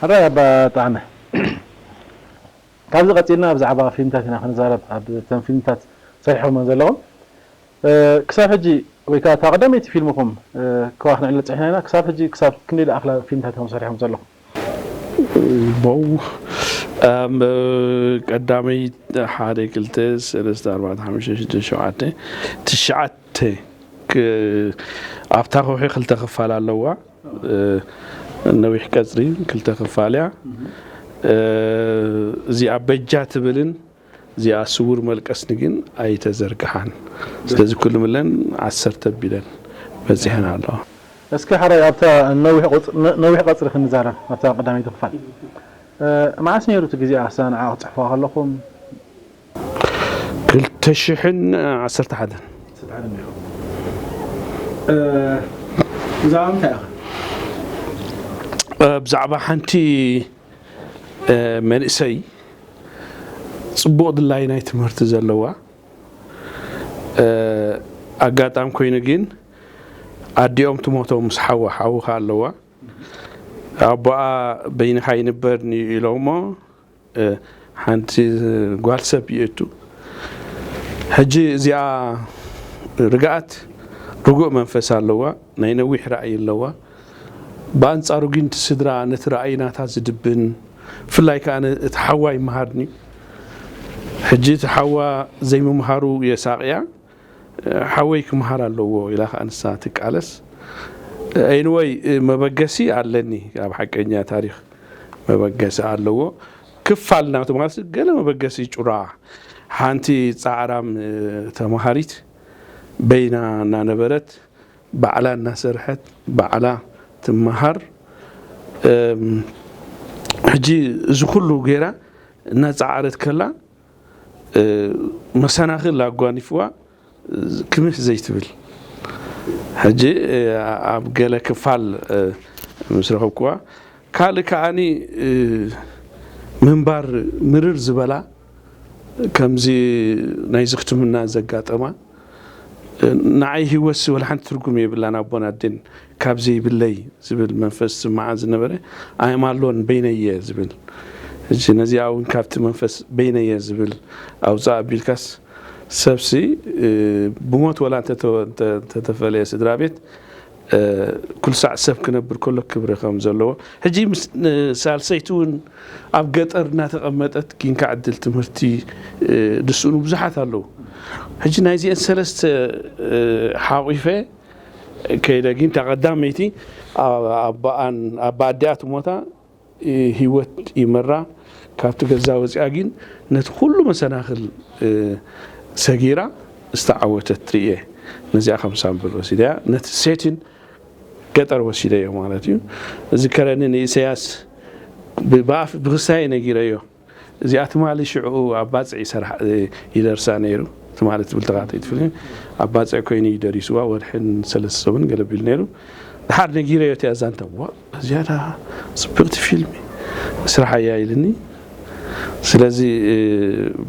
ሕራይ ኣባ ጣዕመ፣ ካብዚ ቀጺልና ብዛዕባ ፊልምታት ኢና ክንዛረብ። ኣብ እተን ፊልምታት ሰሪሖመን ዘለኹም፣ እ፣ ክሳብ ሕጂ ወይ ከኣ እታ ቀዳመይቲ ፊልምኹም፣ እ፣ ከዋ ክነዕልል ጸኒሕና ኢና። ክሳብ ሕጂ ክሳብ ክንደይ ዝኣኽላ ፊልምታት ኢኹም ሰሪሖም ዘለኹም? ቦው ኣም፣ ቀዳመይ ሓደ ክልተ ሰለስተ ኣርባዕተ ሓሙሽተ ሽዱሽተ ሸውዓተ ትሽዓተ ክ-፣ ኣብታ ከውሒ ክልተ ክፋል ኣለዋ። እ፣ ነዊሕ ቀጽሪ ክልተ ክፋል እያ። እ፣ እዚኣ በጃ ትብልን እዚኣ ስውር መልቀስኒ ግን ኣይተዘርግሓን። ስለዚ ኩሉ ምለን ዓሰርተ ቢለን በጺሐን ኣለዋ። እስኪ ሓራይ ኣብታ ነዊሕ ቁጽ-፣ ነ-፣ ነዊሕ ቀጽሪ ክንዛረብ ኣብታ ቀዳመይቲ ክፋል። እ፣ መዓስ ነይሩ እቲ ግዜኣ ንዓ ክትጽሕፍዋ ከለኹም? ክልተ ሽሕን ዓሰርተ ሓደን። እ፣ ብዛዕባ ምንታይ ኢኻ? እ፣ ብዛዕባ ሓንቲ፣ እ፣ መንእሰይ ጽቡቕ ድላይ ናይ ትምህርቲ ዘለዋ፣ እ፣ ኣጋጣሚ ኮይኑ ግን ኣዲኦም ትሞቶም ምስ ሓዋ፣ ሓዊ ከኣ ኣለዋ። ኣቦኣ በይንኻ ይንበርኒ ኢሎሞ፣ እ፣ ሓንቲ ጓል ሰብ ይእቱ። ሕጂ እዚኣ ርግኣት ርጉእ መንፈስ ኣለዋ፣ ናይ ነዊሕ ራእይ ኣለዋ። ብኣንጻሩ ግን እቲ ስድራ ነቲ ራእይ ናታ ዝድብን፣ ብፍላይ ከኣ ነ-፣ እቲ ሓዋ ይመሃርኒ እዩ። ሕጂ እቲ ሓዋ ዘይምምሃሩ የሳቕያ፣ ሓወይ ክመሃር ኣለዎ ኢላ ከኣ ንሳ ትቃለስ። ኤኒወይ መበገሲ ኣለኒ፣ ኣብ ሓቀኛ ታሪኽ መበገሲ ኣለዎ። ክፋል ናቱ ማለት ገለ መበገሲ ጩራ፣ ሓንቲ ጻዕራም ተማሃሪት በይና እናነበረት ባዕላ እናሰርሐት ባዕላ ትመሃር። እም፣ ሕጂ እዚ ኩሉ ገይራ እናጸዓረት ከላ፣ እ፣ መሰናኽል ኣጓኒፍዋ ክምህ ዘይትብል። ሕጂ፣ እ፣ ኣብ ገለ ክፋል፣ እ፣ ምስ ረኸብክዋ፣ ካልእ ከኣኒ፣ እ፣ ምንባር ምርር ዝበላ፣ ከምዚ ናይዚ ክትምና ዘጋጠማ፣ ንዓይ ህይወትሲ ወላ ሓንቲ ትርጉም የብላን ኣቦን ኣዴን ካብ ዘይብለይ ዝብል መንፈስ ዝስምዓ ዝነበረ፣ ኣይ ኣም ኣሎን፣ በይነየ ዝብል። ሕጂ ነዚኣ እውን ካብቲ መንፈስ በይነየ ዝብል ኣውፅእ ኣቢልካስ፣ ሰብሲ፣ እ፣ ብሞት ወላ እንተተ-፣ እንተ-፣ እንተተፈለየ ስድራ ቤት፣ እ፣ ኩሉ ሳዕ ሰብ ክነብር ከሎ ክብሪ ከም ዘለዎ። ሕጂ ምስ፣ ን-፣ ሳልሰይቲ እውን ኣብ ገጠር እናተቐመጠት ኪንካ ዕድል ትምህርቲ፣ እ፣ ዝስእኑ ብዙሓት ኣለዉ። ሕጂ ናይዚአን ሰለስተ፣ እ፣ ሓቒፈ ከይደ ግን እታ ቀዳመይቲ ኣ-፣ ኣባኣን፣ ኣባ ኣዲኣ ትሞታ፣ እ፣ ህይወት ይመራ። ካብቲ ገዛ ወፂኣ ግን ነቲ ኩሉ መሰናኽል፣ እ፣ ሰጊራ ዝተዓወተት ትርእየ። ነዚኣ ከም ሳምፕል ወሲደያ። ነቲ ሴቲን ገጠር ወሲደዮ ማለት እዩ። ዝከረኒ ንኢሰያስ ብ-፣ ብኣፍ-፣ ብክስታይ ነጊረዮ። እዚኣ ትማሊ ሽዑ ኣብ ባጽዕ ይሰርሕ፣ ይደርሳ ነይሩ። ትማሊ ትብል ተኻተይት ፊልም ኣብ ባጽዕ ኮይኑ እዩ ደሪስዋ። ወርሕን ሰለስተ ሰሙን ገለ ቢሉ ነይሩ። ድሓር ነጊረዮ እቲኣ ዛንታ። ዋ፣ እዚኣ ዳ ጽብቕቲ ፊልም ስራሕ እያ ኢልኒ። ስለዚ፣ እ፣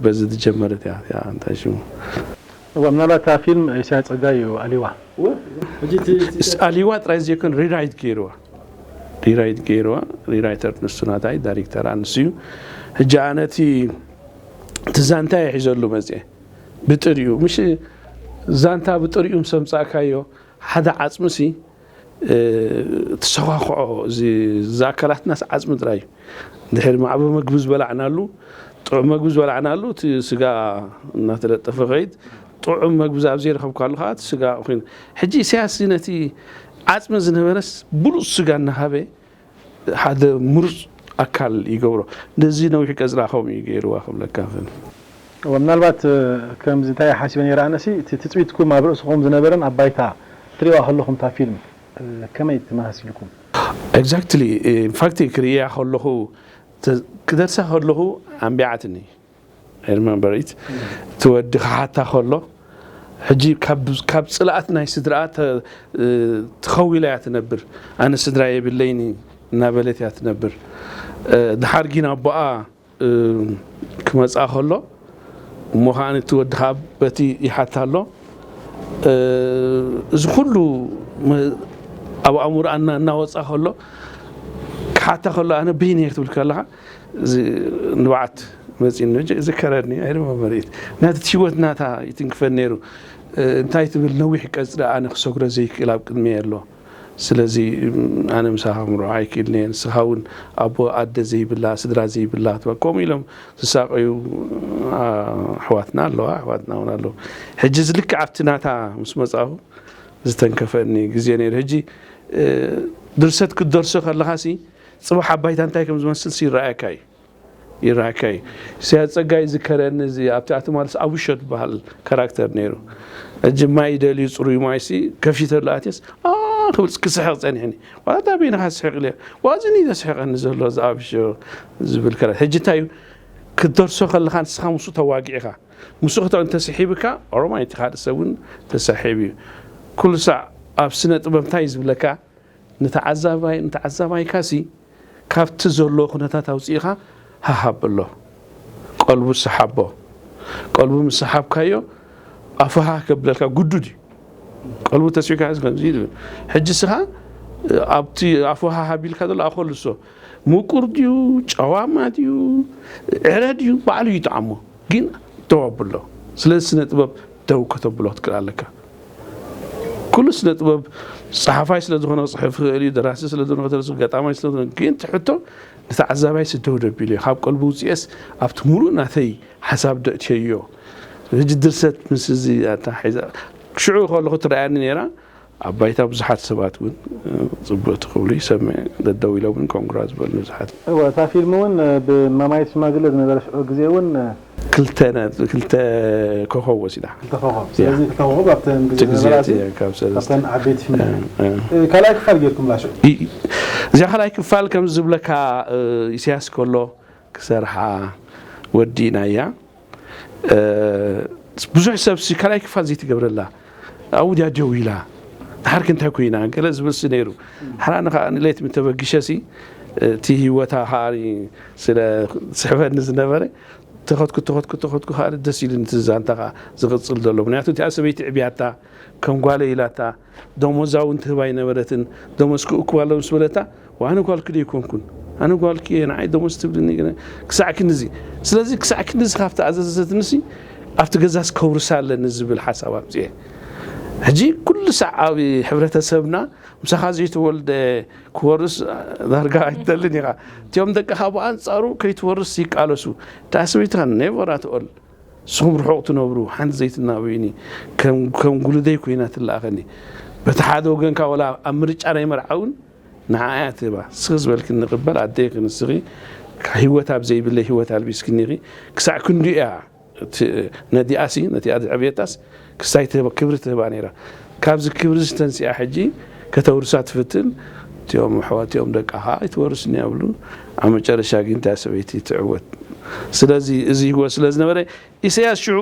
በዚ ዝጀመረት እያ፣ እቲኣ እንታይ ሽሙ? እዋ፣ ምናልባት እታ ፊልም ኢሳያስ ጸጋይ እዩ ኣልይዋ። እወ፣ ሕጂ እቲ፣ እቲ እስ-፣ ኣልይዋ ጥራይ ዘይኮን ሪራይት ገይርዋ። ሪራይት ገይርዋ። ሪራይተር ንሱ ናታይ፣ ዳይሬክተር ኣንሱ እዩ። ሕጂ ኣነ እቲ፣ እቲ ዛንታ እየ ሒዘሉ መፅየ። ብጥሪኡ፣ ምሽ ዛንታ ብጥሪኡ ምስ ኣምፃእካዮ፣ ሓደ ዓፅምሲ፣ እ፣ ትሰኳኩዖ፣ እዚ፣ እዚ ኣካላትናስ ዓፅሚ ጥራይ እዩ። ድሕሪ ማዕበ መግቢ ዝበላዕናሉ፣ ጥዑም መግቢ ዝበላዕናሉ፣ እቲ ስጋ እናተለጠፈ ከይድ፣ ጥዑም መግቢ ኣብ ዘይረኸብካሉ ከዓ እቲ ስጋ ኮይኑ። ሕጂ ኢሳያስ ነቲ ዓፅሚ ዝነበረስ ብሉፅ ስጋ እናሃበ ሓደ ምሩፅ ኣካል ይገብሮ። ነዚ ነዊሕ ቀፅራ ከምኡ እዩ ገይርዋ ክብለካ ክእል። እወ፣ ምናልባት፣ እ፣ ከምዚ እንታይ ሓሲበ ነይረ ኣነሲ፣ እቲ ትፅቢትኩም ኣብ ርእስኹም ዝነበረን ኣብ ባይታ ትሪእዋ ከለኹም እታ ፊልም፣ እ፣ ከመይ ትመሳስልኩም? ኤግዛክትሊ። ኢንፋክት ክርእያ ከለኹ፣ ተ-፣ ክደርሳ ከለኹ ኣንቢዓትኒ። ሪመምበር ኢት፣ እቲ ወዲ ክሓታ ከሎ፣ ሕጂ ካብ፣ ካብ ጽልኣት ናይ ስድራኣ ተ-፣ እ፣ ተኸዊላ እያ ትነብር። ኣነ ስድራ የብለይን እናበለት እያ ትነብር። እ፣ ድሓር ግን ኣቦኣ፣ እ፣ ክመጽኣ ከሎ፣ እሞ ኸኣ እቲ ወዲ ኸኣ በቲ ይሓታ ኣሎ። እ፣ እዚ ኩሉ መ-፣ ኣብ ኣእምሮኣ እና-፣ እናወጽኣ ከሎ፣ ሓታ ከሎ ኣነ በይነ ክትብል ከለኻ ንባዓት መፂን ዝከረኒ ኣይደሞ መሬት ናቲ ህይወት ናታ ይትንክፈን ነይሩ። እንታይ ትብል ነዊሕ ቀፅሪ ኣነ ክሰግሮ ዘይክእል ኣብ ቅድሚ ኣሎ። ስለዚ ኣነ ምሳኻ ክምርዖ ኣይክእልን እየ። ንስኻ እውን ኣቦ ኣደ ዘይብላ ስድራ ዘይብላ ክትበል ከምኡ ኢሎም ዝሳቀዩ ኣሕዋትና ኣለዋ ኣሕዋትና እውን ኣለዉ። ሕጂ ዝልክዕ ኣብቲ ናታ ምስ መፃኹ ዝተንከፈኒ ግዜ ነይሩ። ሕጂ ድርሰት ክትደርሶ ከለኻሲ ፅባሕ ኣባይታ እንታይ ከም ዝመስል ይረኣየካ እዩ። ይረኣካ እዩ። ኢሳያስ ጸጋይ ዝከረኒ እዚ ኣብቲ ኣቲ ማለት ኣቡሾ ዝበሃል ካራክተር ነይሩ። ሕጂ ማይ ይደልዩ ጽሩይ ማይሲ ከፊተሉ ኣትየስ ክብል ክስሕቕ ጸኒሕኒ። ዋላ እታ በይንኻ ስሕቕ ኢለ ዋዚ ንዩ ዘስሕቐኒ ዘሎ እዚ ኣቡሾ ዝብል ከራ ሕጂ እንታይ እዩ ክትደርሶ ከለኻ ንስኻ ምስኡ ተዋጊዕኻ ምስኡ ክተው እንተስሒብካ ኦሮማይ እቲ ካልእ ሰብ እውን ተሳሒቡ እዩ። ኩሉ ሳዕ ኣብ ስነ ጥበብ እንታይ እዩ ዝብለካ ንተዓዛባይ ንተዓዛባይካሲ ካብቲ ዘሎ ኩነታት ኣውፅኢኻ ሃሃ በሎ። ቀልቡ ሰሓቦ። ቀልቡ ምስ ሰሓብካዮ ኣፉ ሃህ ከብለልካ ግዱድ እዩ። ቀልቡ ተስፊካ ከምዚ ይብል። ሕጂ ስኻ ኣብቲ ኣፉ ሃህ ኣቢልካ ዘሎ ኣኸልሶ ምቁር ድዩ ጨዋማ ድዩ ዕረ ድዩ ባዕሉ ይጥዓሞ። ግን ደው ኣብሎ። ስለዚ ስነ ጥበብ ደው ከተብሎ ክትክእል ኣለካ። ኩሉ ስነ ጥበብ ጸሓፋይ ስለ ዝኾነ ክጽሕፍ ይኽእል እዩ፣ ደራሲ ስለ ዝኾነ ክደርሲ፣ ገጣማይ ስለ ዝኾነ ግን እቲ ሕቶ ንተዓዛባይ ስደው ደቢሉ እዩ። ካብ ቀልቡ ውጽኤስ ኣብቲ ሙሉእ ናተይ ሓሳብ ደእትየዮ። ሕጂ ድርሰት ምስ እዚ ኣታ ሒዛ ሽዑ ከለኹ ትረኣያኒ ነይራ። ኣብ ባይታ ብዙሓት ሰባት እውን ጽቡቕቲ ክብሉ ይሰምዕ። ደደው ኢሎም እውን ኮንግራ ዝበሉ ብዙሓት። እወ፣ እታ ፊልም እውን ብማማየት ሽማግለ ዝነበረ ሽዑ ግዜ እውን ክልተ ነ- ክልተ ኮኸብ ወሲዳ። ክልተ ኮኸብ። ያ። ስለዚ ክልተ ኮኸብ ኣብተን ግዜ እቲ ግዜ ዝነበራ እቲ እዚን ካብ ሰለስተ። ካብተን ዓበይቲ ፊልም። እ፣ እ። እ፣ ካልኣይ ክፋል ጌርኩምላ ሽዑ። ይ- እዚኣ ካልኣይ ክፋል ከም ዝብለካ እ፣ ኢሳያስ ከሎ ክሰርሓ ወዲእናያ። እ፣ ብዙሕ ሰብ ሲ ካልኣይ ክፋል ዘይትገብረላ ኣብኡ ድያ ደው ኢላ ድሓርክ እንታይ ኮይና ገለ ዝብል ሲ ነይሩ። ሓራኒ ከዓ ንሌት ምተበጊሸ ሲ እቲ ህይወታ ከዓ ስለ ስሕበኒ ዝነበረ ተኸትኩ ተኸትኩ ተኸትኩ ከዓ ደስ ኢሉ ንቲ ዛንታ ከዓ ዝቕፅል ዘሎ ምክንያቱ እቲኣ ሰበይቲ ዕብያታ ከም ጓለ ኢላታ ደሞዛ እውን ትህባ ኣይነበረትን። ደሞዝ ክእክብ ኣሎ ምስ በለታ ኣነ ጓልኪ ዶ ኣይኮንኩን ኣነ ጓልኪ እየ ንዓይ ደሞዝ ትብልኒ ገለ ክሳዕ ክንድዚ። ስለዚ ክሳዕ ክንድዚ ካብቲ ኣዘዘትንሲ ኣብቲ ገዛስ ከውርሳ ኣለኒ ዝብል ሓሳብ ኣምፅኤ። ሕጂ ኩሉ ሳዕ ኣብ ሕብረተሰብና ምሳኻ ዘይተወልደ ክወርስ ዳርጋ ኣይትደልን ኢኻ። እቲኦም ደቅኻ ብኣንፃሩ ከይትወርስ ይቃለሱ። እታ ሰበይትኻ ኔቨር ኣትኦል ንስኹም ርሑቕ ትነብሩ ሓንቲ ዘይትናበዩኒ ከም ከም ጉልደይ ኮይና ትለኣኸኒ። በቲ ሓደ ወገንካ ወላ ኣብ ምርጫ ናይ መርዓ እውን ንዓኣ እያ ትህባ። ስኽ ዝበልክኒ ንቕበል ኣደይ ክንስኺ ህይወት ኣብ ዘይብለይ ህይወት ኣልቢስክኒ ኢኺ። ክሳዕ ክንድኡ እያ እቲ ነዲኣሲ ነቲኣ ዝዕብየታስ ክሳይ ትህባ ክብሪ ትህባ ነይራ። ካብዚ ክብሪ ዝተንሲኣ ሕጂ ከተውርሳ ትፍትን እቲኦም ኣሕዋት እቲኦም ደቃ ከዓ ኣይትወርስኒ እያ ብሉ። ኣብ መጨረሻ ግን እታ ሰበይቲ ትዕወት። ስለዚ እዚ ህይወት ስለ ዝነበረ ኢሳያስ ሽዑ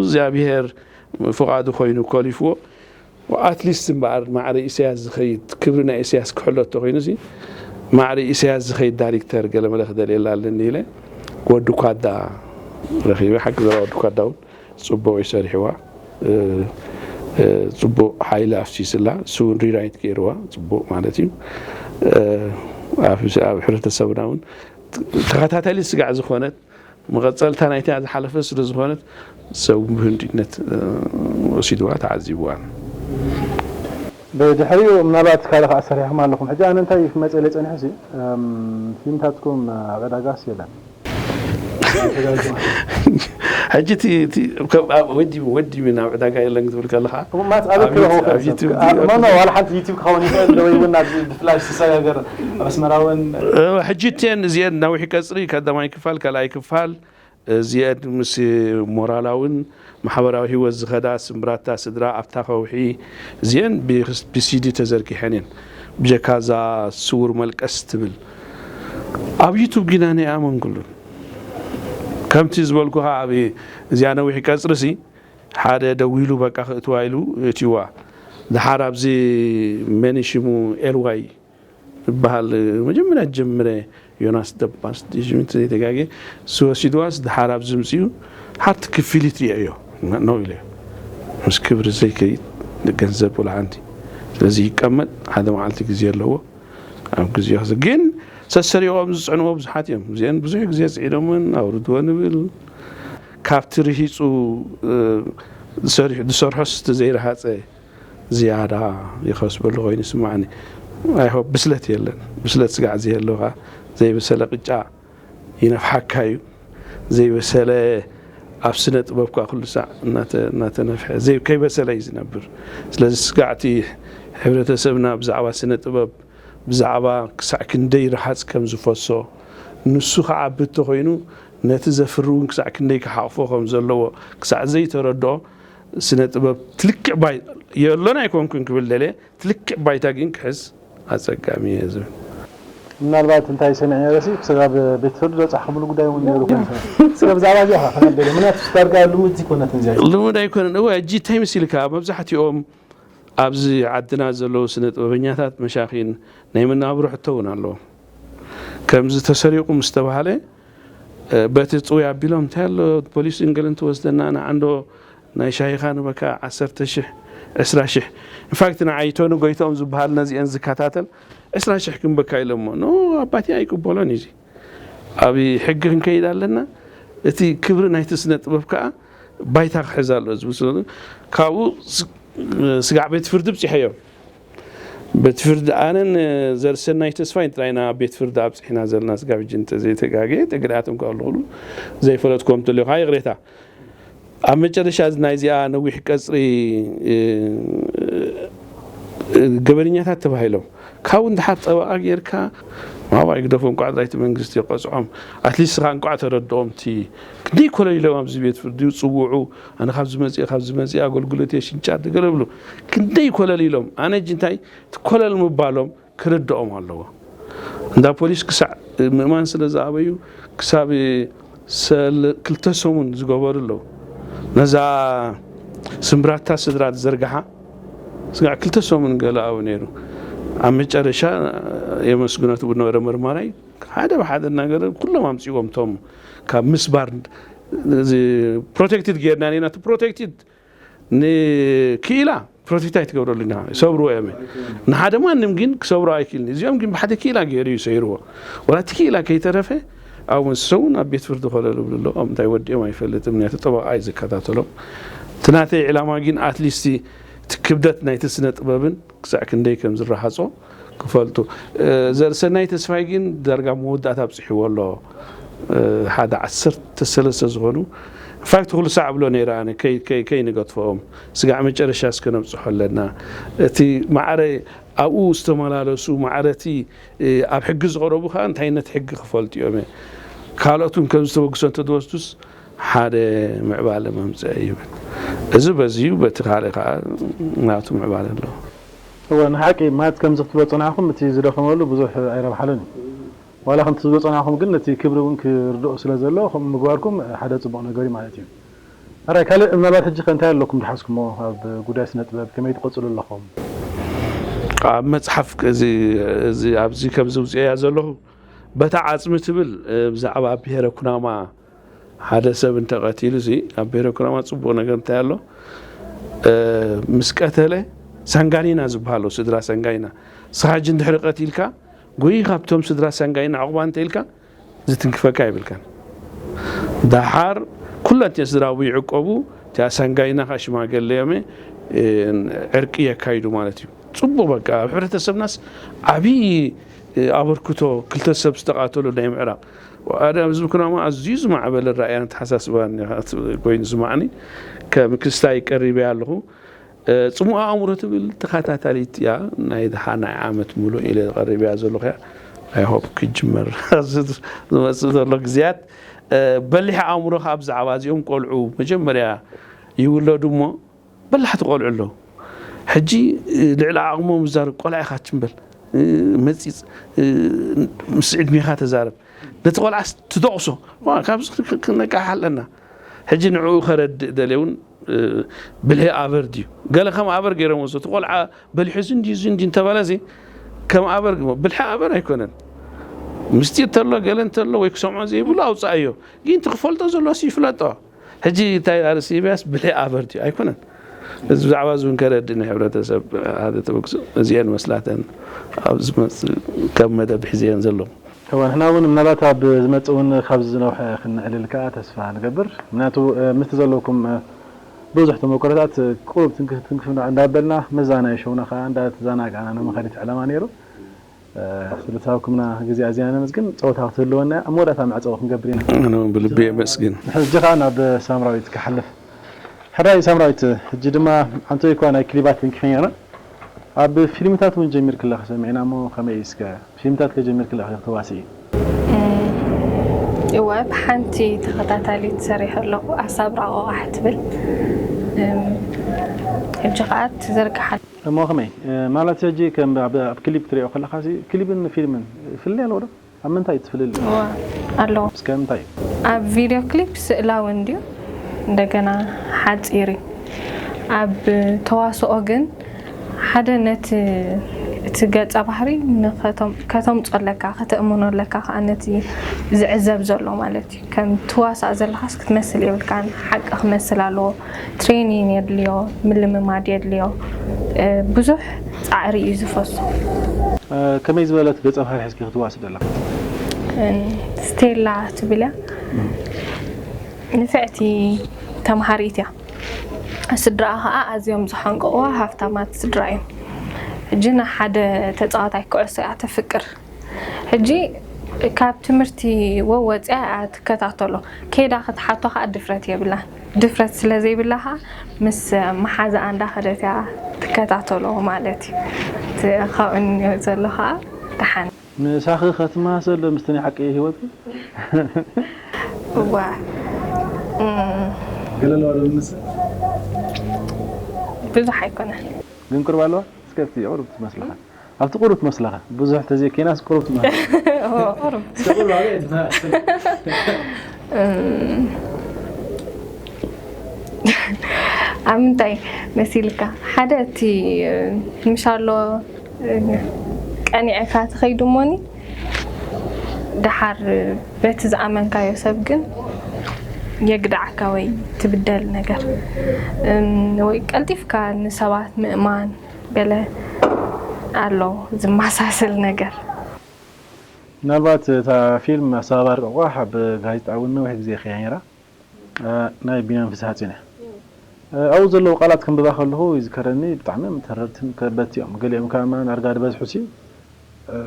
እግዚኣብሔር ፍቓዱ ኮይኑ ኮሊፍዎ ኣትሊስት እምበኣር ማዕረ ኢሳያስ ዝኸይድ ክብሪ ናይ ኢሳያስ ክሕሎ ተኮይኑ ሲ ማዕረ ኢሳያስ ዝኸይድ ዳይሬክተር ገለመለ ክደልየላ ኣለኒ ኢለ ወዲ ኳዳ ረኺበ ሓቂ ዘራ ወዲ ኳዳ እውን ፅቡቕ እዩ ሰሪሕዋ። ፅቡቕ ሓይሊ ኣፍሲስላ እሱ እውን ሪራይት ገይርዋ ፅቡቕ ማለት እዩ። ኣብ ሕብረተሰብና እውን ተኸታታሊ ስጋዕ ዝኾነት መቐፀልታ ናይቲ ዝሓለፈ ስለ ዝኾነት ሰብ ብህንድነት ወሲድዋ ተዓዚብዋን። ብድሕሪኡ ምናልባት ካልእ ከዓ ሰሪሕኩም ኣለኹም ሕጂ ኣነ እንታይ ክመፀለ ፀኒሑ ሲ ፊልምታትኩም ኣብ ዕዳጋስ የለን። ሕጂ ወዲቡ ወዲቡ ናብ ዕዳጋ የለን ክትብል ከለካ ዋላ ሓንቲ ዩቲብ ክኸውን ይኽእል ወይ እውን ኣብዚ ብፍላሽ ዝሰጋገር ኣብ ኣስመራ እውን ሕጂ እተን እዚአን ናዊሒ ቀፅሪ ቀዳማይ ክፋል ካልኣይ ክፋል እዚአን ምስ ሞራላውን ማሕበራዊ ህይወት ዝኸዳ ስምብራታ ስድራ ኣብታ ከውሒ እዚአን ብሲዲ ተዘርጊሐን እየን። ብጀካ እዛ ስውር መልቀስ ትብል ኣብ ዩቱብ ጊና ናይ ኣመንኩሉን ከምቲ ዝበልኩኻ ኣብ እዚኣ ነዊሕ ቀፅርሲ ሓደ ደዊሉ በቃ ክእትዋ ኢሉ እትዋ ድሓር ኣብዚ መን ሽሙ ኤልዋይ ዝበሃል መጀመርያ ጀምረ ዮናስ ደባስ ዘይተጋገ ዝወሲድዋስ ድሓር ኣብ ዝምፅኡ ሓንቲ ክፍሊት ሪኦዮ ነው ኢለ ምስ ክብሪ ዘይከይድ ገንዘብ ወላ ሓንቲ ስለዚ ይቀመጥ ሓደ መዓልቲ ግዜ ኣለዎ ኣብ ግዜ ክስ ግን ሰሰሪቖም ዝፅዕንዎ ብዙሓት እዮም። እዚአን ብዙሕ ግዜ ፅዒዶምን ኣውርድዎ ንብል። ካብቲ ርሂፁ ዝሰርሖስ እቲ ዘይረሃፀ ዝያዳ ይኸስበሉ ኮይኑ ይስማዓኒ። ኣይሆ ብስለት የለን። ብስለት ስጋዕ ዝየለኻ ዘይበሰለ ቅጫ ይነፍሓካ እዩ። ዘይበሰለ ኣብ ስነ ጥበብ ኳ ኩሉ ሳዕ እናተነፍሐ ከይበሰለ እዩ ዝነብር። ስለዚ ስጋዕቲ ሕብረተሰብና ብዛዕባ ስነ ጥበብ ብዛዕባ ክሳዕ ክንደይ ረሃፅ ከም ዝፈሶ፣ ንሱ ክዓቢ እንተኾይኑ ነቲ ዘፍሪ እውን ክሳዕ ክንደይ ክሓቕፎ ከም ዘለዎ ክሳዕ ዘይተረድኦ፣ ስነ ጥበብ ትልክዕ ባይ የሎን ኣይኮንኩን ክብል ደልየ፣ ትልክዕ ባይታ ግን ክሕዝ ኣጸጋሚ እየ ዝብል። ምናልባት እንታይ ሰሚዐ ነረሲ ክስጋብ ቤት ፍርዲ በጻሕኩምሉ ጉዳይ እውን ነይሩ። ስለ ብዛዕባ እዚኣ ከነደለ ምክንያቱ ዳርጋ ልሙድ ዚኮነት እዚኣ። ልሙድ ኣይኮነን። እወ፣ እጂ እንታይ ምስ ኢልካ፣ መብዛሕትኦም ኣብዚ ዓድና ዘለዉ ስነ ጥበበኛታት መሻኺን ናይ መናብሮ ሕቶ እውን ኣለዎም። ከምዚ ተሰሪቑ ምስ ተባህለ፣ በቲ ጥውይ ኣቢሎም እንታይ ኣሎ ፖሊስ እንገለን ትወስደና ንዓንዶ ናይ ሻሂኻ ንበካ ዓሰርተ ሽሕ ዕስራ ሽሕ። ኢንፋክት ንዓይ ቶኒ ጎይትኦም ዝበሃል ነዚአን ዝከታተል ዕስራ ሽሕ ክንበካ ኢሎሞ ኖ ኣባቴ ኣይቅበሎን እዩ። እዚ ኣብ ሕጊ ክንከይድ ኣለና። እቲ ክብሪ ናይቲ ስነ ጥበብ ከዓ ባይታ ክሕዝ ኣሎ ዝብል ስለ ካብኡ ስጋዕ ቤት ፍርዲ ብፂሐዮም። ቤት ፍርዲ ኣነን ዘርሰናይ ተስፋይ ጥራይና ቤት ፍርዲ ኣብፅሕና ዘለና ስጋብ ሕጂ እንተዘይተጋገየ ተገሊኣቶም ካብ ኣለኹሉ ዘይፈለጥኩም እንተልዩ ከዓ ይቕሬታ። ኣብ መጨረሻ ናይዚኣ ነዊሕ ቀፅሪ ገበነኛታት ተባሂሎም ካብኡ እንድሓር ጠበቓ ጌርካ ማባይ ግደፎም ቋዕራይቲ መንግስቲ ይቐፅዖም ኣትሊስት ኻ እንቋዕ ተረድኦም እቲ ክንደይ ኮለል ኢሎም ኣብዚ ቤት ፍርዲ ይፅውዑ ኣነ ካብዚ መፅእ ካብዚ መፅእ ኣገልግሎት የሽንጫ ገለ ብሉ ክንደይ ኮለል ኢሎም ኣነ እጂ እንታይ እቲ ኮለል ምባሎም ክርድኦም ኣለዎ። እንዳ ፖሊስ ክሳዕ ምእማን ስለ ዝኣበዩ ክሳብ ክልተ ሰሙን ዝገበሩ ኣለዉ። ነዛ ስምብራታ ስድራ ዝዘርግሓ ስጋዕ ክልተ ሰሙን ገለ ኣብኡ ነይሩ። ኣብ መጨረሻ የመስግኖ እቲ ዝነበረ መርማራይ ሓደ ብሓደ እናገለ ኩሎም ኣምፅዎም እቶም ካብ ምስባር ፕሮቴክትድ ጌርና ኔና ፕሮቴክትድ ንክኢላ ፕሮቴክት ኣይትገብረሉ ኢና ይሰብርዎ እዮም። ንሓደ ማንም ግን ክሰብሮ ኣይክእልን። እዚኦም ግን ብሓደ ክኢላ ገይሩ እዩ ሰይርዎ። ወላ እቲ ክኢላ ከይተረፈ ኣብ መሰው ናብ ቤት ፍርዲ ኮለል ብሉ ኣለዎም። እንታይ ወዲኦም ኣይፈልጥም። ናይቲ ጠበቓ እዩ ዝከታተሎም። እቲ ናተይ ዕላማ ግን ኣትሊስት እቲ ክብደት ናይቲ ስነ ጥበብን ክሳዕ ክንደይ ከም ዝረሃጾ ክፈልጡ። ዘርእሰናይ ተስፋይ ግን ዳርጋ መወዳእታ ኣብፅሕዎ ኣሎ። ሓደ ዓሰርተ ሰለስተ ዝኾኑ ኢንፋክት ኩሉ ሳዕ እብሎ ነይረ ኣነ ከይንገጥፈኦም ስጋዕ መጨረሻ እስከ ነብፅሖ ኣለና። እቲ ማዕረ ኣብኡ ዝተመላለሱ ማዕረቲ ኣብ ሕጊ ዝቐረቡ ከዓ እንታይነት ሕጊ ክፈልጡ እዮም። ካልኦት እውን ከምዚ ተበግሶ እንተዝወስዱስ ሓደ ምዕባለ መምፅኢ ይብል። እዚ በዚዩ በቲ ካልእ ከዓ ናቱ ምዕባለ ኣለዎ። እወ ንሓቂ ማለት ከምዚ ክትብሎ ፀናሕኩም እቲ ዝደኸመሉ ብዙሕ ኣይረብሓሉን እዩ። ዋላ ከምቲ ዝብሎ ፀናሕኩም ግን ነቲ ክብሪ እውን ክርድኦ ስለ ዘለዎ ከምኡ ምግባርኩም ሓደ ፅቡቕ ነገር እዩ ማለት እዩ። ኣራይ ካልእ ምናልባት ሕጂ ከ እንታይ ኣለኩም ዝሓዝኩሞ ኣብ ጉዳይ ስነ ጥበብ ከመይ ትቐፅሉ ኣለኹም? ኣብ መፅሓፍ ኣብዚ ከምዚ ውፅኦ እያ ዘለኹ በታ ዓፅሚ ትብል ብዛዕባ ብሄረ ኩናማ ሓደ ሰብ እንተቐቲሉ ሲ ኣብ ብሄረ ኩናማ ፅቡቕ ነገር እንታይ ኣሎ? ምስ ቀተለ ሳንጋኒና ዝበሃሉ ስድራ ሳንጋኒና ስኻ ሕጂ እንድሕሪ ቀቲልካ ጎይ ካብቶም ስድራ ሳንጋኒና ዕቑባ እንተ ኢልካ ዝትንክፈካ ይብልካን። ደሓር ኩለን እተን ስድራ ኣብኡ ይዕቆቡ፣ እቲኣ ሳንጋኒና ከዓ ሽማግለ እዮም ዕርቂ የካይዱ ማለት እዩ። ፅቡቕ በቃ ኣብ ሕብረተሰብናስ ዓብዪ ኣበርክቶ ክልተ ሰብ ዝተቓተሉ ናይ ምዕራቕ ኣደ ኣብዚ ኩናማ ኣዝዩ ዝማዕበለ ራእያን ተሓሳስባን ኮይኑ ዝማዕኒ ከም ክስታይ ቀሪበ ኣለኹ። ፅሙእ ኣእምሮ ትብል ተኸታታሊት እያ ናይ ደሓ ናይ ዓመት ሙሉእ ኢለ ቀሪበያ ዘለኹ እያ። ኣይ ሆፕ ክጅመር ዝመፅእ ዘሎ ግዜያት በሊሕ ኣእምሮ ካብ ብዛዕባ እዚኦም ቆልዑ መጀመርያ ይውለዱ እሞ በላሕቲ ቆልዑ ኣለዉ። ሕጂ ልዕሊ ዓቕሞም ዝዛረብ ቆልዓ ኢኻ ትንበል መፂፅ ምስ ዕድሜኻ ተዛረብ ነቲ ቆልዓ ትደቕሶ ካብዚ ክነቃሕ ኣለና። ሕጂ ንዕኡ ከረድእ ደልየ እውን ብልሒ ኣበር ድዩ ገለ ከም ኣበር ገይሮም ወስዶ እቲ ቆልዓ በሊሑ ዝንዲ ዝንዲ እንተበለ እዚ ከም ኣበር ብልሒ ኣበር ኣይኮነን። ምስጢር ተሎ ገለ እንተሎ ወይ ክሰምዖ ዘይብሉ ኣውፃእዮ ግን ትክፈልጦ ዘሎስ ይፍለጦ። ሕጂ እንታይ ኣርእሲ ኢብያስ ብልሒ ኣበር ድዩ ኣይኮነን። እዚ ብዛዕባ እዚ እውን ከረድእ ንሕብረተሰብ ሓደ ተበግሶ እዚአን መስላተን ኣብ ዝመፅእ ከም መደብ ሒዘየን ዘለኹ። እወ፣ ንሕና እውን ምናልባት ኣብ ዝመጽእ እውን ካብዚ ዝነውሐ ክንዕልል ከኣ ተስፋ ንገብር። ምክንያቱ፣ እ፣ ምስቲ ዘለውኩም፣ እ፣ ብዙሕ ተመክሮታት፣ እ፣ ቁሩብ ትንክፍ ትንክፍ እንዳ-፣ እንዳበልና መዛናይ ሸውና ከኣ እንዳተዛናጋዕና ንምኻድ እቲ ዕላማ ነይሩ። እ፣ ስለ ዝሃብኩምና ግዜ ኣዝና ነመስግን። ጸወታ ክትህልወና እያ። ኣብ መወዳእታ መዕጸዊ ክንገብር ኢና። ኣነ እውን ብልቢ የመስግን። ሕጂ ከኣ ናብ ሳምራዊት ክሓልፍ። ሕራይ ሳምራዊት፣ ሕጂ ድማ ኣንተ እኳ ናይ ክሊባት ትንክፈኛ ኢና። ኣብ ፊልምታት እውን ጀሚርክለኺ ሰሚዕና እሞ ከመይ እስከ ፊልምታት ከጀሚርክለኺ ክትዋስኢ? እም፣ እወ፣ ብሓንቲ ተኸታታሊት ሰሪሐ ኣለኹ፣ ኣሳብ ራቆቓሕ ትብል። እም፣ ሕጂ ኸኣ ትዝርግሓ። እሞ ከመይ? እ፣ ማለት ሕጂ ከም ኣብ፣ ኣብ ክሊፕ ትሪኦ ከለኻሲ፣ ክሊፕን ፊልምን ፍልልይ ኣለዎ ዶ? ኣብ ምንታይ እዩ እቲ ፍልልይ? እወ፣ ኣለዎ። እስከ እንታይ እዩ? ኣብ ቪድዮ ክሊፕ ስእላዊ እንድዩ፣ እንደገና ሓጺር እዩ። ኣብ ተዋስኦ ግን ሓደ ነቲ፣ እቲ ገጸ ባህሪ ንኸቶም-፣ ከተምጾ ኣለካ፣ ከተእምኖ ኣለካ ከኣ ነቲ ዝዕዘብ ዘሎ ማለት እዩ። ከም ትዋሳእ ዘለኻስ ክትመስል የብልካን፣ ሓቂ ክመስል ኣለዎ። ትሬኒን የድልዮ፣ ምልምማድ የድልዮ፣ እ፣ ብዙሕ ጻዕሪ እዩ ዝፈሶ። እ፣ ከመይ ዝበለት ገጸ ባህሪ ሒዝኪ ክትዋስእ ዘለኺ? እ፣ ስቴላ ትብል እያ። ንፍዕቲ ተምሃሪት እያ። ስድራኣ ኸኣ ኣዝዮም ዝሓንቀቑዋ ሃፍታማት ስድራ እዮም። ሕጂ ንሓደ ተጻዋታይ ኩዕሶ እያ ተፍቅር። ሕጂ ካብ ትምህርቲ ወ-፣ ወጺኣ እያ ትከታተሎ። ከይዳ ክትሓቶ ኸኣ ድፍረት የብላን። ድፍረት ስለ ዘይብላ ኸኣ ምስ መሓዛኣ እንዳኸደት እያ ትከታተሎ ማለት እዩ። እቲ ካብኡ ንዮ ዘሎ ኸኣ ደሓን። ምሳኺ ከትመሳሰል ዶ ምስቲ ናይ ሓቂ ህይወትኪ? እዋ። እም። ገለ ኣለዋ ዶ ዝመስል? ብዙሕ ኣይኮነን። ግን ቁሩብ ኣለዋ? እስከ ኣብቲ ቁሩብ ትመስለኻ። ኣብቲ ቁሩብ ትመስለኻ። ብዙሕ ተዘይኮይናስ ቁሩብ ትመስለኻ። እዎ፣ ቁሩብ። እስከ ቁሩብ ኣበይ ትመስል? እም። ኣብ ምንታይ መሲልካ? ሓደ እቲ፣ ምሻሎ፣ ቀኒዕካ ትኸይድ እሞኒ፣ ደሓር በቲ ዝኣመንካዮ ሰብ ግን የግድዓካ ወይ ትብደል ነገር። እም፣ ወይ ቀልጢፍካ ንሰባት ምእማን፣ ገለ ኣሎ ዝመሳሰል ነገር። ምናልባት እታ ፊልም ኣሰባባሪ ቆቋሕ ኣብ ጋዜጣ እውን ነዊሕ ግዜ ከያ ነይራ። እ፣ ናይ ቢንያም ፍስሃጽዮን እያ። እ፣ ኣብኡ ዘለዉ ቃላት ከንብባ ከለኹ ይዝከረኒ፣ ብጣዕሚ እዮም ተረርትን ከበድቲ እዮም። ገሊኦም ከኣ ማን ኣርጋ ዝበዝሑሲ፣ እ፣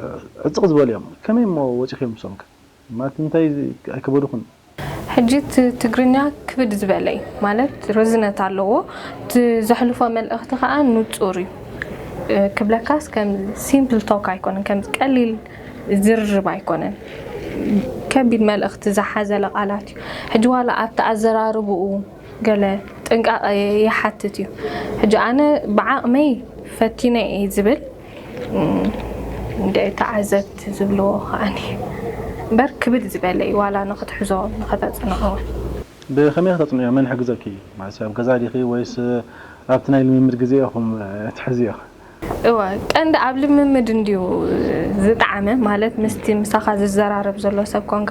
ዕጽቕ ዝበሉ እዮም። ከመይ እሞ ወጺኹም ንሶም ከ? ማለት እንታይ ኣይከበዱኹን? ሕጂ እቲ ትግርኛ ክብድ ዝበለ እዩ። ማለት ርዝነት ኣለዎ። እቲ ዘሕልፎ መልእኽቲ ከኣ ንጹር እዩ። እ፣ ክብለካስ ከም ሲምፕል ቶክ ኣይኮነን፣ ከም ቀሊል ዝርርብ ኣይኮነን። ከቢድ መልእኽቲ ዝሓዘለ ቃላት እዩ። ሕጂ ዋላ ኣብቲ ኣዘራርብኡ ገለ ጥንቃቐ ይሓትት እዩ። ሕጂ ኣነ ብዓቕመይ ፈቲነ እየ ዝብል፣ እም፣ እንደ ተዓዘብቲ ዝብልዎ ከኣኒ እምበር ክብድ ዝበለ እዩ፣ ዋላ ንኽትሕዞ ንኸተጽንዖ እውን። ብኸመይ ከተጽንዕዮ? መን ይሕግዘኪ? ማለት ኣብ ገዛ ዲኺ ወይስ ኣብቲ ናይ ልምምድ ግዜ ኢኹም ትሕዝዮ? እወ፣ ቀንዲ ኣብ ልምምድ እንድዩ ዝጠዓመ፣ ማለት ምስቲ ምሳኻ ዝዘራረብ ዘሎ ሰብ ኮንካ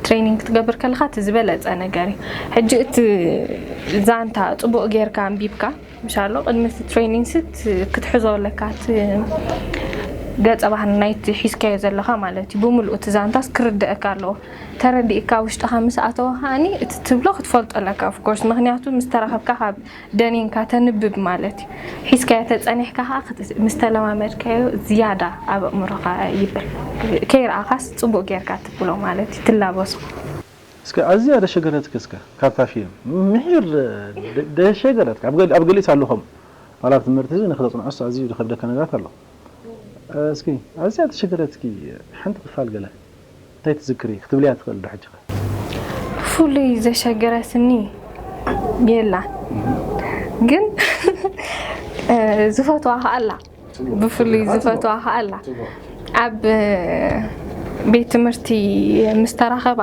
ትሬኒንግ ክትገብር ከለኻ እቲ ዝበለጸ ነገር እዩ። ሕጂ እቲ ዛንታ ጽቡቕ ጌርካ ኣንቢብካ፣ ምሻሎ ቅድሚ እቲ ትሬኒንግ ስት ክትሕዞ ኣለካ፣ እቲ ገጸ ባህሪ ናይቲ ሒዝካዮ ዘለኻ ማለት እዩ። ብምሉኡ እቲ ዛንታስ ክርደአካ ኣለዎ። ተረዲእካ ውሽጥኻ ምስ ኣተወ ከኣኒ እቲ ትብሎ ክትፈልጦ ኣለካ፣ ኦፍ ኮርስ፣ ምኽንያቱ ምስ ተራኸብካ ካብ ደኒንካ ተንብብ ማለት እዩ። ሒዝካዮ ተጸኒሕካ ከኣ ክት-፣ ምስ ተለማመድካዮ ዝያዳ ኣብ ኣእምሮኻ ይብል። ከይረኣኻስ ጽቡቕ ጌርካ ትብሎ ማለት እዩ፣ ትላበሶ። እስከ ኣዝያ ደሸገረትኪ እስከ ካብታ ፊልም ምሒር ደ-፣ ደሸገረትኪ? ኣብ ገሊ-፣ ኣብ ገሊስ ኣለኹም ዋላ ኣብ ትምህርቲ እዚ ንክተጽንዖስ ኣዝዩ ዝኸብደካ ነገራት ኣሎ። እስኪ ኣዝያ ደሸገረትኪ ሓንቲ ክፋል ገለ እንታይ ትዝክሪ ክትብልያ ትኽእል ዶ ሕጂ ኸ? ብፍሉይ ዘሸገረትኒ የላን። ግን፣ እ፣ ዝፈትዋ ኸኣ ኣላ። ብፍሉይ ዝፈትዋ ኸኣ ኣላ። ኣብ፣ እ፣ ቤት ትምህርቲ ምስ ተራኸባ፣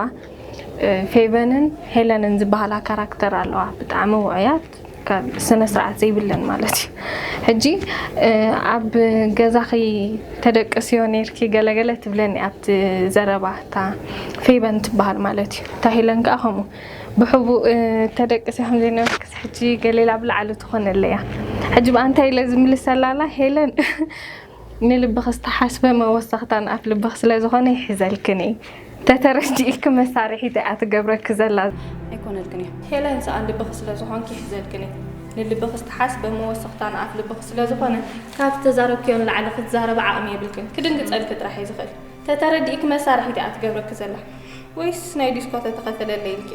እ፣ ፌቨንን ሄለንን ዝበሃላ ካራክተር ኣለዋ። ብጣዕሚ ውዑያት፣ ካብ ስነ ስርዓት ዘይብለን ማለት እዩ። ሕጂ፣ እ፣ ኣብ ገዛኺ ተደቅስዮ ነይርኪ ገለገለ ትብለኒ ኣብቲ ዘረባ፣ እታ ፌቨን ትበሃል ማለት እዩ። እታ ሄለን ከኣ ከምኡ ብሕቡእ፣ እ፣ ተደቅስዮ ከም ዘይነበርክስ ሕጂ ገሌላ ብላዕሊ ትኾነለይ እያ። ሕጂ ብኣንታይ ኢለ ዝምልሰላ ኣላ ሄለን? ንልብኺ ዝተሓስበ መወሰኽታ ንኣፍ ልብኺ ስለ ዝኾነ ይሕዘልክን እየ። ተተረዲእኪ መሳርሒት እያ ትገብረኪ ዘላ። ኣይኮነልክን እየ። ሄለን ሰኣን ልብኺ ስለ ዝኾንኪ ይሕዘልክን እየ። ንልብኺ ዝተሓስበ መወሰኽታ ንኣፍ ልብኺ ስለ ዝኾነ ካብ ዝተዛረብክዮ ንላዕሊ ክትዛረቢ ዓቕሚ የብልክን። ክድንግጸልኪ ጥራሕ እየ ዝኽእል። ተተረዲእኪ መሳርሒት እያ ትገብረኪ ዘላ። ወይስ ናይ ዲስኮ ተተኸፈለለይ ኢልኪ?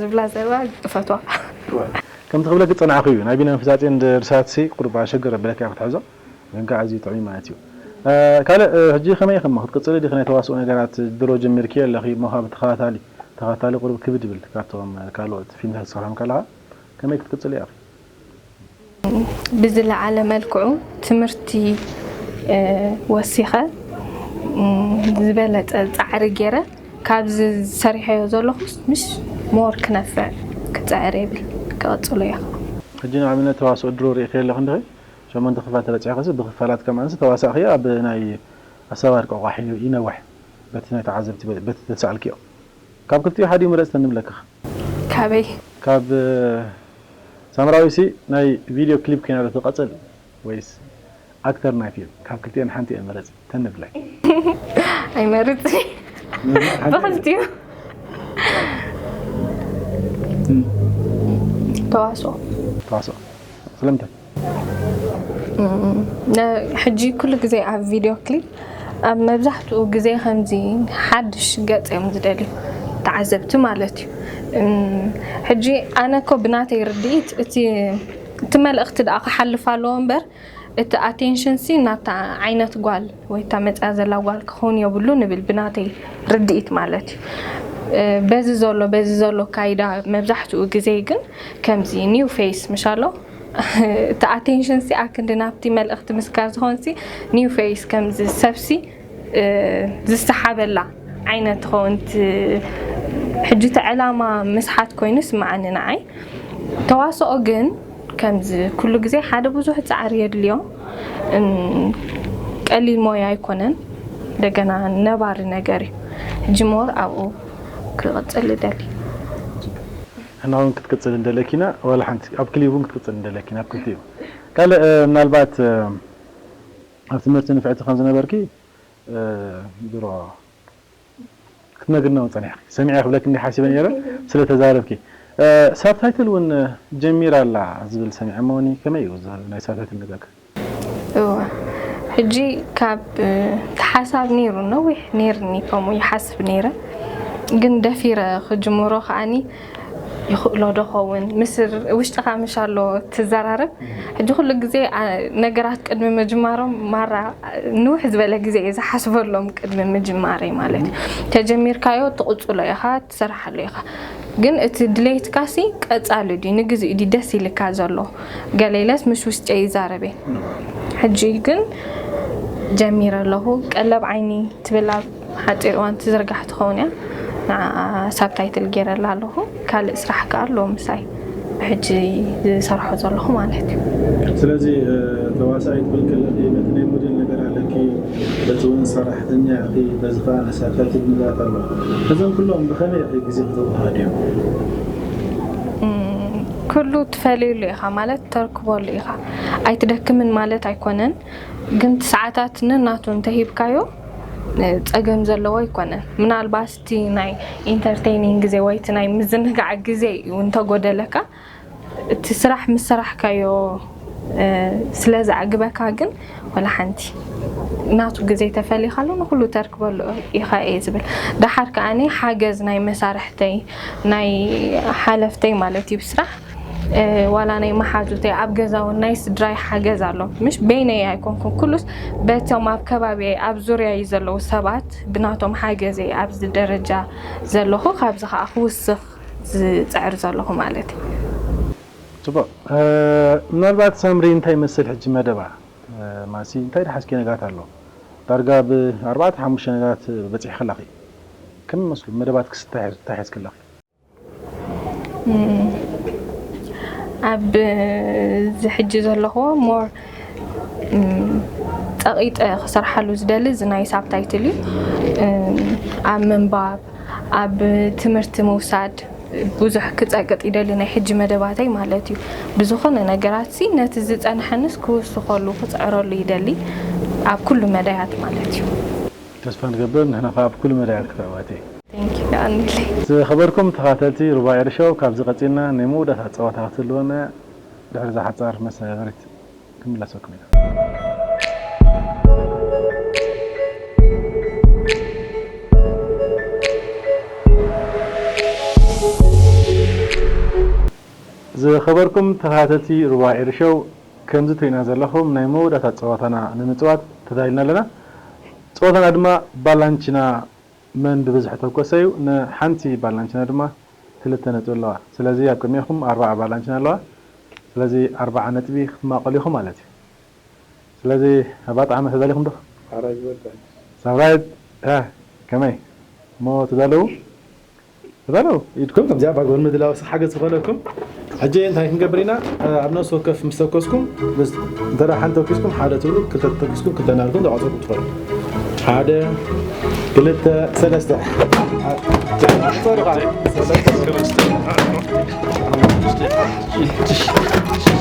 ዝብላ ዘለዋ ይፈትዋ። ከምቲ ክብለኪ ዝጸናሕኩ እዩ። ናይ ቢንያም ፍጻጼ ንድርሳትሲ ቁሩብ ኣሸግር ኣቢለኪ እያ ክትሕዞ። ግን ከኣ ኣዝዩ ጥዑይ ማለት እዩ። እ፣ ካልእ፣ እ፣ ሕጂ ከመይ ኢኺ እሞ ክትቅጽሊ ዲኺ ናይ ተዋስኦ ነገራት ድሮ ጀሚርኪ ኣለኺ እሞ ካብ ተኸታታሊ፣ ተኸታታሊ ቁሩብ ክብድ ይብል ካብቶም ካልኦት ፊልምታት ትሰርሖም ከለኻ ከመይ ክትቅጽሊ ኢኺ? ብዝለዓለ መልክዑ ትምህርቲ፣ እ፣ ወሲኸ፣ እ፣ ዝበለጸ ጻዕሪ ገይረ ካብዚ ዝሰሪሐዮ ዘለኹስ ምሽ ሞር ክነፍዕ ክጽዕር የብል ክቕጽሎ እየ። ሕጂ ንኣብነት ተዋስኦ ድሮ ርኢኺ ኣለኺ እንዲኺ? ሸሞንተ ክፋል ተበጺሕክሲ ብክፋላት ከማንሲ ተዋሳእኽዮ ኣብ ናይ ኣሰባር ቆቋሕ ይነ-፣ ይነውሕ። በቲ ናይ ተዓዘብቲ በ-፣ በቲ ተሰኣልክዮ። ካብ ክልቲኡ ሓዲኡ ምረጽ ተንብለክኽ። ካበይ? ካብ፣ እ፣ ሳምራዊሲ ናይ ቪድዮ ክሊፕ ኮይና ዶ ትቐጽል ወይስ ኣክተር ናይ ፊልም? ካብ ክልቲኤን ሓንቲ እየ ምረጽ ተንብለይ። ኣይመርጽ። ሓንቲ ብኽልቲኡ። እም። ተዋስኦ። ተዋስኦ። ስለምንታይ? እም፣ ነ-፣ ሕጂ ኩሉ ግዜ ኣብ ቪድዮ ክሊፕ ኣብ መብዛሕትኡ ግዜ ከምዚ ሓድሽ ገጽ እዮም ዝደልዩ ተዓዘብቲ ማለት እዩ። እም፣ ሕጂ ኣነ እኮ ብናተይ ርድኢት እቲ፣ እቲ መልእኽቲ ደኣ ክሓልፍ ኣለዎ እምበር እቲ ኣቴንሽን ሲ ናታ ዓይነት ጓል ወይ እታ መጽያ ዘላ ጓል ክኸውን የብሉ ንብል ብናተይ ርድኢት ማለት እዩ። እ፣ በዚ ዘሎ፣ በዚ ዘሎ ካይዳ መብዛሕትኡ ግዜ ግን ከምዚ ኒው ፌስ ምሽ ኣሎ። እቲ ኣቴንሽን ሲ ኣክንዲ ናብቲ መልእኽቲ ምስካር ዝኾን ሲ ኒው ፌስ ከምዚ ሰብ ሲ፣ እ፣ ዝሰሓበላ ዓይነት ትኸውን። እቲ ሕጂ እቲ ዕላማ ምስሓት ኮይኑ ስምዓኒ ንዓይ። ተዋስኦ ግን ከምዚ ኩሉ ግዜ ሓደ ብዙሕ ጻዕሪ የድልዮ። እም፣ ቀሊል ሞያ ኣይኮነን። እንደገና ነባሪ ነገር እዩ። ሕጂ ሞር ኣብኡ ክቕጽል እደሊ። ንሕና እውን ክትቅጽል እንደለኪና፣ ዋላ ሓንቲ ኣብ ክሊፕ እውን ክትቅጽል እንደለኪና፣ ኣብ ክልቲኡ። ካልእ፣ እ፣ ምናልባት፣ እ፣ ኣብ ትምህርቲ ንፍዕቲ ከም ዝነበርኪ፣ እ፣ ድሮ ክትነግርና እውን ጸኒሕኪ። ሰሚዐ ክብለኪ እንዲ ሓሲበ ነይረ፣ ስለ ተዛረብኪ። እ፣ ሳብታይትል እውን ጀሚራ ኣላ ዝብል ሰሚዐ እሞኒ፣ ከመይ እዩ እዚ ናይ ሳብታይትል ነገርኪ? እወ። ሕጂ ካብ፣ እ፣ ተሓሳብ ነይሩ፣ ነዊሕ ነይርኒ ከምኡ ይሓስብ ነይረ። ግን ደፊረ ክጅምሮ ከኣኒ ይኽእሎ ዶ ኸውን? ምስ ር-፣ ውሽጥኻ ምሽ ኣሎ ትዘራረብ። ሕጂ ኩሉ ግዜ፣ ኣ፣ ነገራት ቅድሚ ምጅማሮም ማራ ንውሕ ዝበለ ግዜ እየ ዝሓስበሎም ቅድሚ ምጅማረይ ማለት እዩ። ተጀሚርካዮ ትቕጽሎ ኢኻ፣ ትሰርሓሉ ኢኻ። ግን እቲ ድሌትካሲ ቀጻሊ ድዩ? ንግዚኡ ድዩ ደስ ኢልካ ዘሎ? ገለ ኢለስ ምስ ውሽጠይ ይዛረብ እየ። ሕጂ ግን ጀሚረ ኣለኹ። ቀለብ ዓይኒ ትብል ኣብ ሓጺር እዋን ትዝርጋሕ ትኸውን እያ። ንዓኣ ሳብታይትል ገይረላ ኣለኹ። ካልእ ስራሕ ከኣ ኣሎ ምሳይ ብሕጂ ዝሰርሖ ዘለኹ ማለት እዩ። ስለዚ፣ እ፣ ተዋሳኢት ክትኮኒ ከለኺ በቲ ናይ ሞዴል ነገር ኣለኪ፣ በቲ እውን ሰራሕተኛ ኢኺ፣ በዚ ከኣ ናይ ሳብታይትል ንብላት ኣሎ። እዞም ኩሎም ብኸመይ ኢኺ ግዜ ክተወሃድዮም? እም፣ ኩሉ ትፈልየሉ ኢኻ ማለት ተርክበሉ ኢኻ። ኣይትደክምን ማለት ኣይኮነን፣ ግን እቲ ሰዓታት ነናቱ እንተሂብካዮ፣ እ፣ ጸገም ዘለዎ ኣይኮነን። ምናልባት እቲ ናይ ኢንተርቴይኒንግ ግዜ ወይ እቲ ናይ ምዝንጋዕ ግዜ እዩ እንተጎደለካ፣ እቲ ስራሕ ምስ ሰራሕካዮ፣ እ፣ ስለ ዘዕግበካ ግን ወላ ሓንቲ ናቱ ግዜ ተፈሊኻሉ ንኹሉ ተርክበሉ ኢኻ እየ ዝብል። ደሓር ከኣኒ ሓገዝ ናይ መሳርሕተይ፣ ናይ ሓለፍተይ ማለት እዩ ብስራሕ፣ እ፣ ዋላ ናይ መሓዙተይ ኣብ ገዛ እውን ናይ ስድራይ ሓገዝ ኣሎ። ምሽ በይነይ ኣይኮንኩን፣ ኩሉስ በቶም ኣብ ከባቢየይ ኣብ ዙርያይ ዘለዉ ሰባት ብናቶም ሓገዘይ ኣብዚ ደረጃ ዘለኹ፣ ካብዚ ከኣ ክውስኽ ዝጽዕር ዘለኹ ማለት እዩ። ጽቡቕ። እ፣ ምናልባት ሳምሪ እንታይ ይመስል ሕጂ መደባ? እ፣ ማሲ እንታይ ደሓዝኪ ነገራት ኣሎ? ዳርጋ ብኣርባዕተ ሓሙሽተ ነገራት በጺሕኪ ኣለኺ። ከመይ ይመስሉ መደባትክስ እንታይ ሒዝ-፣ እንታይ ሒዝኪ ኣለኺ? እም፣ ኣብ እዚ ሕጂ ዘለኹዎ ሞር፣ እም፣ ጸቒጠ ክሰርሓሉ ዝደሊ እዚ ናይ ሳብታይትል እዩ። እም፣ ኣብ ምንባብ፣ ኣብ ትምህርቲ ምውሳድ፣ ብዙሕ ክጸቅጥ ይደሊ ናይ ሕጂ መደባተይ ማለት እዩ። ብዝኾነ ነገራት ሲ ነቲ ዝጸንሐንስ ክውስኸሉ ክጽዕረሉ ይደሊ ኣብ ኩሉ መዳያት ማለት እዩ። ተስፋ ንገብር ንሕና ከዓ ኣብ ኩሉ መዳያት ክትዕወቲ። Thank you። የቐንየለይ። ዝኸበርኩም ተኸታተልቲ ሩባ ኤርሾው፣ ካብዚ ቀፂልና ናይ መወዳእታ ፀዋታ ክትህልወና ድሕሪ እዛ ሓፃር መሰጋገሪት ክምለሰኩም ኢና። ዝኸበርኩም ተኸታተልቲ ሩባ ኤርሾው፣ ከምዚ ትሪእና ዘለኹም ናይ መወዳእታ ፀዋታና ንምፅዋት ተዳሊና ኣለና። ፀዋታና ድማ ባላንቺና መን ብብዝሒ ተኮሰ እዩ። ንሓንቲ ባላንቺና ድማ ክልተ ነጥቢ ኣለዋ። ስለዚ ኣብ ቅድሜኹም ኣርባዓ ባላንቺና ኣለዋ። ስለዚ ኣርባዓ ነጥቢ ክትማቐሉ ኢኹም ማለት እዩ። ስለዚ ኣባ ጣዕመ ተዳሊኹም ዶ? ሳምራዊት፣ እ፣ ከመይ እሞ ተዳለዉ? ተዳለዉ ኢድኩም። ከምዚኣ ባጎር ምድላው ሓገዝ ዝኾነኩም። ሕጂ እንታይ ክንገብር ኢና? ኣብ ነፍሲ ወከፍ ምስ ተኮስኩም፣ ምስ፣ እንተ ደኣ ሓንቲ ተኪስኩም ሓደ ትብሉ፣ ክልተ ተኪስኩም ክልተ እናበልኩም ተቋጽርኩም ትኸዱ። ሓደ፣ ክልተ፣ ሰለስተ።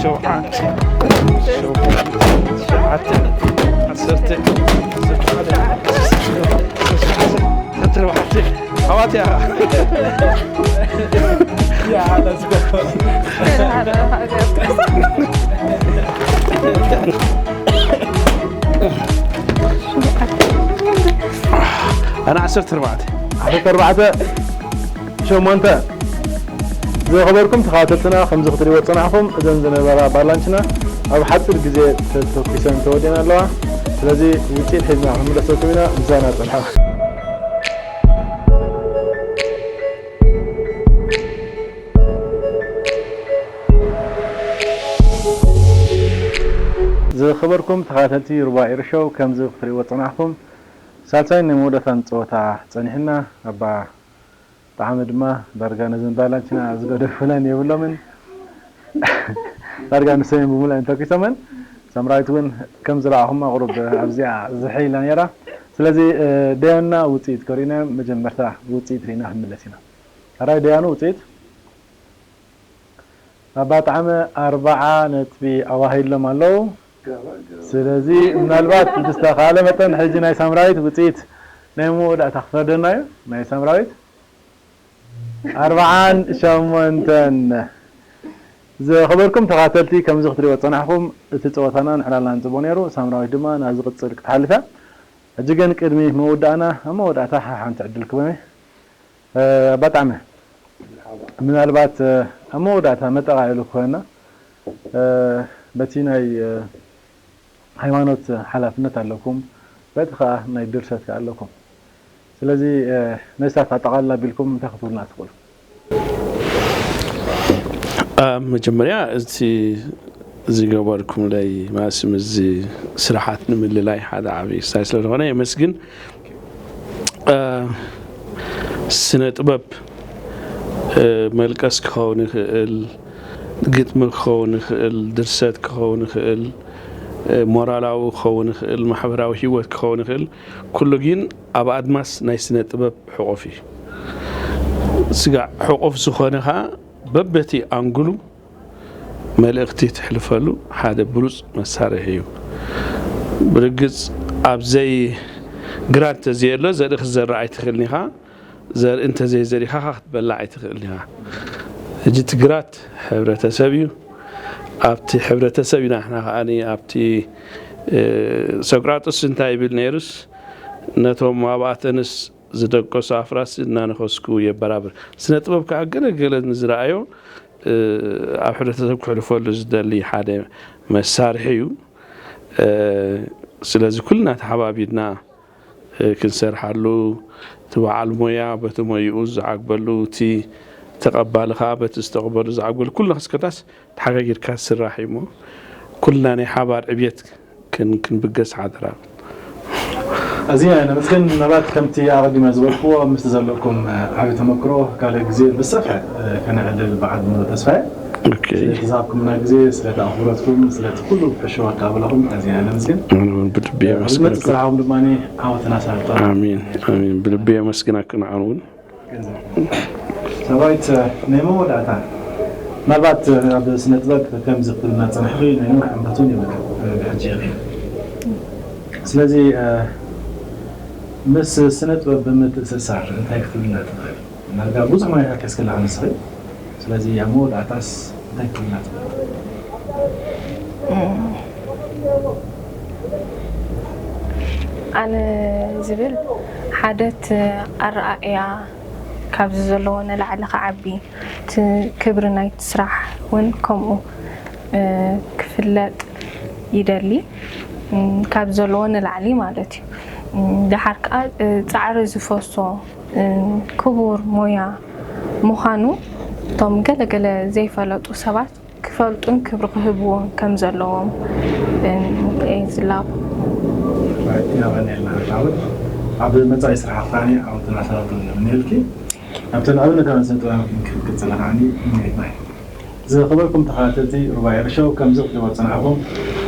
ሸውዓተ፣ ሸውዓተ፣ ዓሰርተ፣ ዓሰርተ ሓደ፣ ዓሰርተ ሓደ፣ ዓሰርተ ኣርባዕተ። ኣዋት እያ። ኣነ ዓሰርተ ኣርባዕተ። ዓሰርተ ኣርባዕተ። ሸሞንተ። ዝኸበርኩም ተኸታተልትና፣ ከምዚ ክትሪእዎ ዝጸናሕኩም፣ እዘን ዝነበራ ባላንችና ኣብ ሓጺር ግዜ ተተኲሰን ተወዲአን ኣለዋ። ስለዚ ውጽኢት ሒዝና ክንምለሰኩም ኢና፣ ምሳና ጽንሑ። ዝኸበርኩም ተኸታተልቲ ሩባ ኤርሾው፣ ከምዚ ክትሪእዎ ዝጸናሕኩም፣ ሳልሳይን ናይ መወዳእታን ጸወታ ጸኒሕና። ኣባ ጣዕመ ድማ ዳርጋ ነዘን ባላንችና ዝገደፉለን የብሎምን። ዳርጋ ንሰን ብምሉአን ተኪሶመን። ሳምራዊት እውን ከም ዝረኣኹማ ቁሩብ ኣብዚኣ ዝሕይ ኢላ ነይራ። ስለዚ፣ እ፣ ደያና ውጽኢት ከርእዩና እዮም። መጀመርታ ውጽኢት ርኢና ክንምለስ ኢና። ሕራይ ደያኑ ውጽኢት? ኣባ ጣዕመ ኣርብዓ ነጥቢ ኣዋሂሎም ኣለዉ። ስለዚ ምናልባት ብዝተኻእለ መጠን ሕጂ ናይ ሳምራዊት ውጽኢት ናይ መወዳእታ ክፈርደና እዩ። ናይ ሳምራዊት ኣርብዓን ሸሞንተን። ዝኸበርኩም ተኸታተልቲ፣ ከምዚ ክትሪእዎ ዝጸናሕኩም፣ እቲ ጸወታናን ዕላልናን ጽቡቕ ነይሩ። ሳምራዊት ድማ ናብ ዝቕጽል ክትሓልፍ እያ። ሕጂ ግን ቅድሚ ምውዳእና፣ ኣብ መወዳእታ ሓንቲ ዕድል ክህበኒ። እ፣ ኣባ ጣዕመ፣ ምናልባት፣ እ፣ ኣብ መወዳእታ መጠቓለሊ ክኾነና፣ እ፣ በቲ ናይ፣ እ፣ ሃይማኖት ሓላፍነት ኣለኩም፣ በቲ ኸኣ ናይ ድርሰት ከኣ ኣለኩም። ስለዚ፣ እ፣ ነዚታት ኣጠቓልል ኣቢልኩም እንታይ ክትብሉና ትኽእሉ? ኣብ መጀመርያ እቲ ዝገበርኩምለይ፣ ማለት፣ ምስዚ ስራሓት ንምልላይ ሓደ ዓብዪ ክስታይ ስለ ዝኾነ የመስግን። እ፣ ስነ ጥበብ፣ እ፣ መልቀስ ክኸውን ይኽእል፣ ግጥሚ ክኸውን ይኽእል፣ ድርሰት ክኸውን ይኽእል፣ እ፣ ሞራላዊ ክኸውን ይኽእል፣ ማሕበራዊ ህይወት ክኸውን ይኽእል። ኩሉ ግን ኣብ ኣድማስ ናይ ስነ ጥበብ ሕቑፍ እዩ። ስጋዕ ሕቑፍ ዝኾነ ኸኣ በበቲ ኣንግሉ መልእኽቲ ትሕልፈሉ ሓደ ብሉጽ መሳርሒ እዩ። ብርግጽ ኣብ ዘይ፣ ግራት እንተዘየሎ ዘርኢ ክትዘርእ ኣይትኽእልን ኢኻ። ዘርኢ እንተዘይዘሪኻ ክትበልዕ ኣይትኽእልን ኢኻ። ሕጂ እቲ ግራት ሕብረተሰብ እዩ። ኣብቲ ሕብረተሰብ ኢና ንሕና ከኣ ኣብቲ፣ እ፣ ሶቅራጥስ እንታይ ይብል ነይሩስ፣ ነቶም ኣብ ኣተንስ ዝደቀሱ ኣፍራስ እናነኸስኩ የበራብር። ስነ ጥበብ ከኣ ገለ ገለ ንዝረኣዮ፣ እ፣ ኣብ ሕብረተሰብ ክሕልፈሉ ዝደሊ ሓደ መሳርሒ እዩ። እ፣ ስለዚ ኩልና ተሓባቢርና፣ እ፣ ክንሰርሓሉ፣ እቲ በዓል ሞያ በቲ ሞይኡ ዝዓግበሉ፣ እቲ ተቐባሊ ከኣ በቲ ዝተቐበሉ ዝዓግበሉ፣ ኩልና ክስከታስ ተሓጋጊርካ ዝስራሕ እዩ እሞ፣ ኩልና ናይ ሓባር ዕብየት ክን-፣ ክንብገስ ሓደራ። ኣዝና ነመስግን። ምናልባት ከምቲ ኣቐዲመ ዝበልክዎ፣ ምስቲ ዘለኩም፣ እ፣ ዓቢ ተመክሮ ካልእ ግዜ ብሰፍሐ፣ እ፣ ከነዕልል በዓል ሙሉእ ተስፋ እየ። ኦኬ። ስለቲ ዝሃብኩምና ግዜ፣ ስለቲ ኣኽብሮትኩም፣ ስለቲ ኩሉ ሕሹ ኣቀባብላኹም ኣዝና ነመስግን። ኣነ እውን ብልቢ እ፣ ኣብ ዝመጽእ የመስግነኩም። ስራሕኩም ድማ ዓወትን ኣሳልጦን። ኣሜን፣ ኣሜን። ብልቢ የመስግናኩም ንዓኹም እውን። ሰብኣይት፣ ናይ መወዳእታ፣ ምናልባት ኣብ ስነ ጥበብ ከምዚ ክትብልና ዝጸናሕኺ ናይ ነዊሕ ዓመታት እውን የብልክን፣ ብሕጂ ኢኺ። ስለዚ ምስ ስነ ጥበብ ብምትእስሳር እንታይ ክትብልና ትኽእል? ዳርጋ ብዙሕ ሞያታት ከስክላ ንስኺ። ስለዚ ኣብ መወዳእታስ እንታይ ክትብልና ትኽእል? ኣነ ዝብል ሓደት ኣረኣእያ ካብዚ ዘለዎ ንላዕሊ ክዓቢ፣ እቲ ክብሪ ናይቲ ስራሕ እውን ከምኡ ክፍለጥ ይደሊ። ካብ ዘለዎ ንላዕሊ ማለት እዩ። ደሓር ከዓ ፃዕሪ ዝፈሶ ክቡር ሞያ ምዃኑ እቶም ገለገለ ዘይፈለጡ ሰባት ክፈልጡን ክብሪ ክህብዎን ከም ዘለዎም እየ ዝላቦ። ይቐንየልና። ኣብ መፃኢ ስራሕ ከዓኒ ዓወትን ኣሳልጦን ንምነየልኪ። ኣብተን ኣብነታውያን ስነ ጥበባውያን ክንክብል ከለና ከዓኒ ምንየትና እዩ። ዝኸበርኩም ተኸታተልቲ ሩባ ኤርሾው፣ ከምዚ ክትሪእዎ ዝጸናሕኩም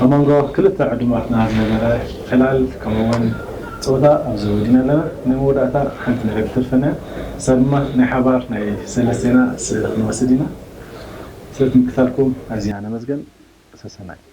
ኣብ መንጎ ክልተ ዕዱማትና ዝነበረ ዕላል ከምኡውን ጸወታ ኣብዚ ወዲና ኣለና። ንመወዳእታ ሓንቲ ነገር ክትርፈና እያ። ንሳ ድማ ናይ ሓባር ናይ ሰለስቴና ስእሊ ክንወስድ ኢና። ስለ ምክታልኩም ኣዚና ነመስግን። ሰሰናይ።